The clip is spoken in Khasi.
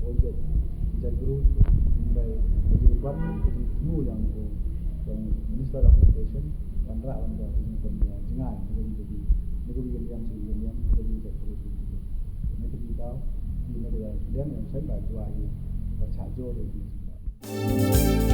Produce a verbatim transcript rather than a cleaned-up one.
bun jait jait group, bai ka jingwan ka jingthmu ïa u, ïa u Minister of Education, wanrah wan da ka jingpynjngai na ka bynta na ka bynta jait group. Na ka bynta na ka bynta ïa u seng ba jua ïa ka cha jo de.